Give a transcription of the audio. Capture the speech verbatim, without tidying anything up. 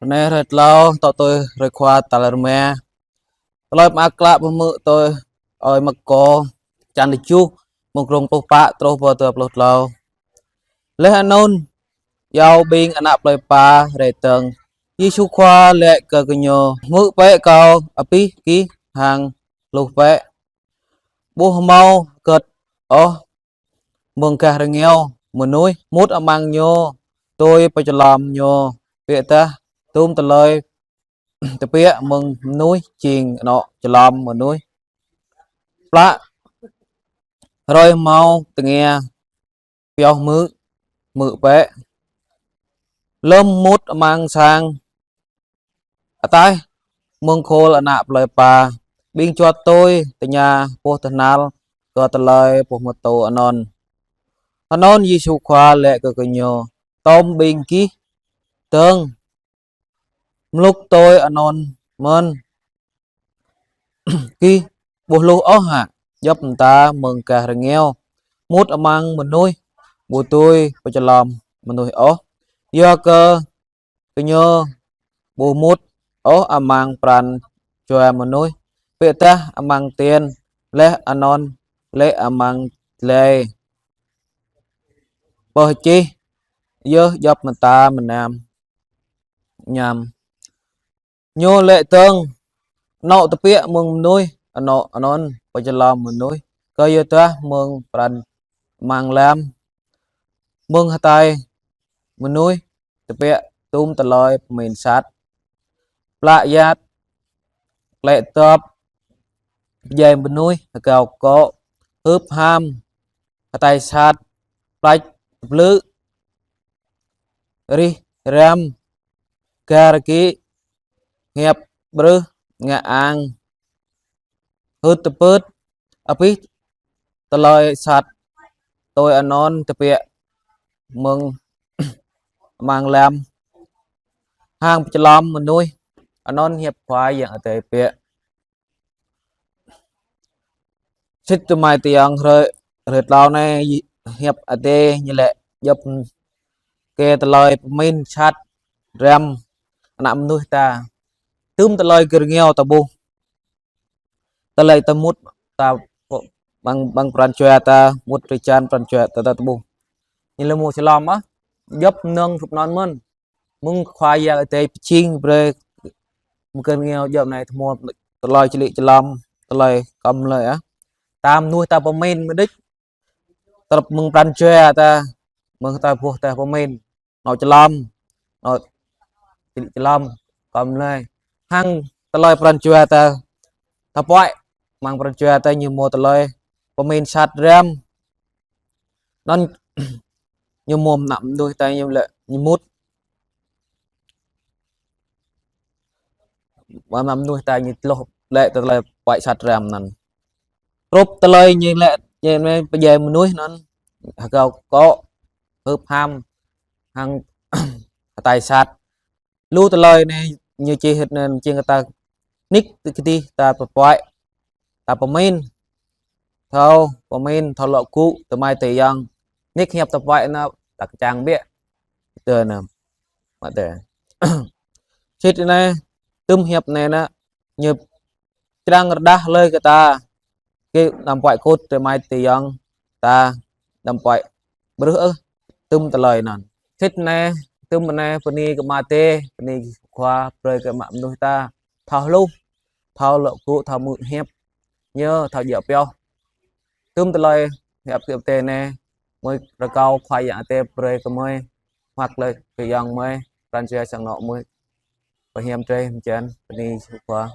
Anai hrơi tlâo, tŏ tui hrơi Khua tal rơma. Tơlơi mơak klă pơhmư̆ tui ơi Markô, čăn tơjuh, mơ̆ng klŏng pluh pă truh pơ dua pluh tlâo. Laih anŭn, iâu ƀing ană plơi pla rai dơ̆ng. Yêsu Khua laĭ kơ gơñu: Hmư̆ bĕ kâo, abih gih hăng hluh bĕ. Ƀu hơmâo hơget ôh mơ̆ng gah rơngiao mơnuih mŭt amăng ñu tui pơčlom ñu, biă dah dŭm tơlơi tơbiă mơ̆ng mơnuih jing anŏ člom mơnuih. Plă hrơi hmâo tơngia pioh hmư̆, hmư̆ bĕ. Lơ̆m mŭt amăng sang ataih mơ̆ng khul ană plơi pla, ƀing čuăt tui tơña boh tơhnal kơ tơlơi pơhmutu anŭn. Anŭn Yêsu Khua laĭ kơ gơñu: Tơm ƀing gih dơ̆ng mlŭk tui anŭn mơ̆n. Gih ƀu hluh ôh hă? Djŏp mơta mơ̆ng gah rơngiao mŭt amăng mơnuih ƀu dưi pơčlom mơnuih ôh, yua kơ gơñu ƀu mŭt ôh amăng pran jua mơnuih, biă dah amăng tian, laih anŭn lĕ amăng dlai pơčih yơh djŏp mơta mơnam ñam. Ñu laĭ dơ̆ng: Anŏ tơbiă mơ̆ng mơnuih, anŏ anŭn pơčlom mơnuih, kơ yua dah mơ̆ng pran amăng lăm, mơ̆ng hơtai mơnuih tơbiă dŭm tơlơi pơmĭn sat, plă yat, klĕ dŏp, pơdjai mơnuih, hơgao akŏ, hưp ham, hơtai sat, plač tơblư̆, rĭh răm, gar gĭ, hiăp brưh, ngă ang, hưt tơpưt, abih tơlơi sat tui anŭn tơbiă mơ̆ng amăng lăm hăng pơčlom mơnuih. Anŭn hiăp Khua Yang Adai biă. Sĭt tơmai tơyŏng, hrơi, hrơi tlâo anai hiăp Adai ñu laĭ djŏp kơ tơlơi pơmĭn sat răm ană mơnuih ta. Dŭm tơlơi gơ̆ rơngiao ta ƀuh. Tơlơi ta mŭt ta pơ-, amăng, amăng pran jua ta, mŭt drơi jan pran jua ta, ta ƀuh. Ñu lĕ mơ̆ člom ah, djŏp mơnơ̆ng hrup anŭn mơ̆n. Mơ̆ng Khua Yang Adai pơjing brơi mơ̆ng gơ̆ rơngiao djŏp anai tơhmua tơlơi čơlĭ člom, tơlơi kơm lơi ah. Ta mơnuih ta pơmĭn mơ̆ đĕč. Tơlơi mơ̆ng pran jua ta, mơ̆ng ta boh ta pơmĭn. Anŏ člom, anŏ čơlĭ člom, kơm lơi. Hăng tơlơi pran jua ta, ta puăi, amăng pran jua ta ñu mơ̆ tơlơi pơmĭn sat răm. Anŭn ñu mơ̆ ană mơnuih ta ñu lĕ ñu mŭt. Ană mơnuih ta ñu tloh lĕ tơlơi puăi sat răm anŭn. Hrup tơlơi ñu lĕ, ñu lĕ pơdjai mơnuih anŭn, hơgao akŏ, hưp ham, hăng hơtai sat. Lu tơlơi anai ñu čih hĭ anŭn jing ta nik tơ kơdih ta pơpuăi, ta pơmĭn, thâo pơmĭn, thâo lŏ gŭ, tơmai tơyŏng. Nik hiăp ta puăi anŭn ta kơčăng biă. Tơ anŭn. Mă tơ. Sĭt anai, dŭm hiăp anai anŭn, ñu črang rơđah hlơi kơ ta, kơ anăm puăi kŭt tơmai tơyŏng ta, anăm puăi brưh ôh, dŭm tơlơi anŭn. Sĭt anai, dŭm anai, bơni kơ Ama Adai, bơni Khua brơi kơ mă mơnuih ta thâo hluh, thâo lŏ gŭ, thâo hmư̆ hiăp ñu, thâo djă pioh. Dŭm tơlơi hiăp kơ tơ anai, mơi rơkâo Khua Yang Adai brơi kơ mơi, hmăk lơi kơ yang mơi, pran jua sang anŏ mơi pơhiam drơi mơjăn, bơni Khua.